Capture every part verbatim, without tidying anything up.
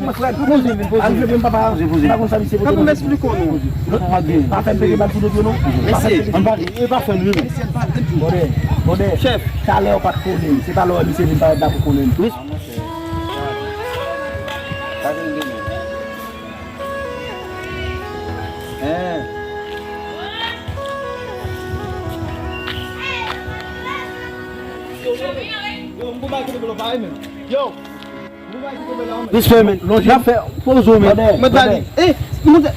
Poze, poze. Al jwe menm papa. Poze, poze. Pa konn sa misye pote. Pa fè m pete bal sou do pye non. Mesye. Ann pale, e pa fè n ri. Bòdè, bòdè. Chèf. Talè w pa t kole m. Se talè w misye vin parèt la pou kole m. Wi. Yo, m gon bagay ki te blo pare menm. Yo. Respè men. N ap fè poze men. Mwen ta di. Eh,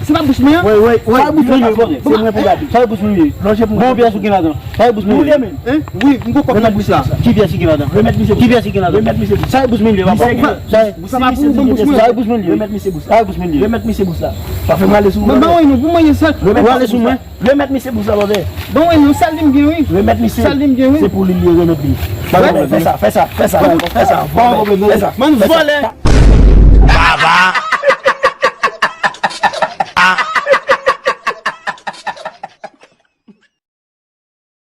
se pa bouch mwen an? Wi, wi, wi. Sa e bouch mwen ye. Se mwen pou gade. Sa e bouch mwen ye. Lonje pou gade. Pyès ou gen ladan? Sa e bouch mwen ye. Hein? Wi, m gon kòb nan bouch la. Ki pyès ki gen ladan? Remèt misye. Ki pyès ki gen ladan? Remèt misye. Sa e bouch mwen ye. Sa e bouch mwen ye. Remèt misye bous la. Sa e bouch mwen ye. Remèt misye bous la. Pa fè m rale sou mwen. Mwen ba wè non, pou mwen ye sa. Remèt misye sou mwen. Remèt misye bous la, bòdè. Bon, wi, non, sa l di m gen, wi. Remèt misye. Sa l di m gen, wi. Se pou li, li remèt li. Fè sa, fè sa, fè sa, fè sa. Mwen vòlè.